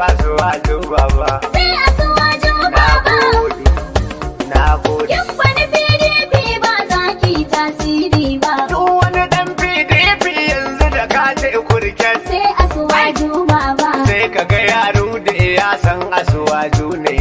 Asiwaju Baba. Sai Asiwaju Na Baba. gode, na gode. Kin faɗi PDP ba za ki tasiri ba. Duk wani ɗan PDP yanzu da ka ce kurket, Sai Asiwaju Baba. sai ka ga yaro da ya san Asiwaju ne.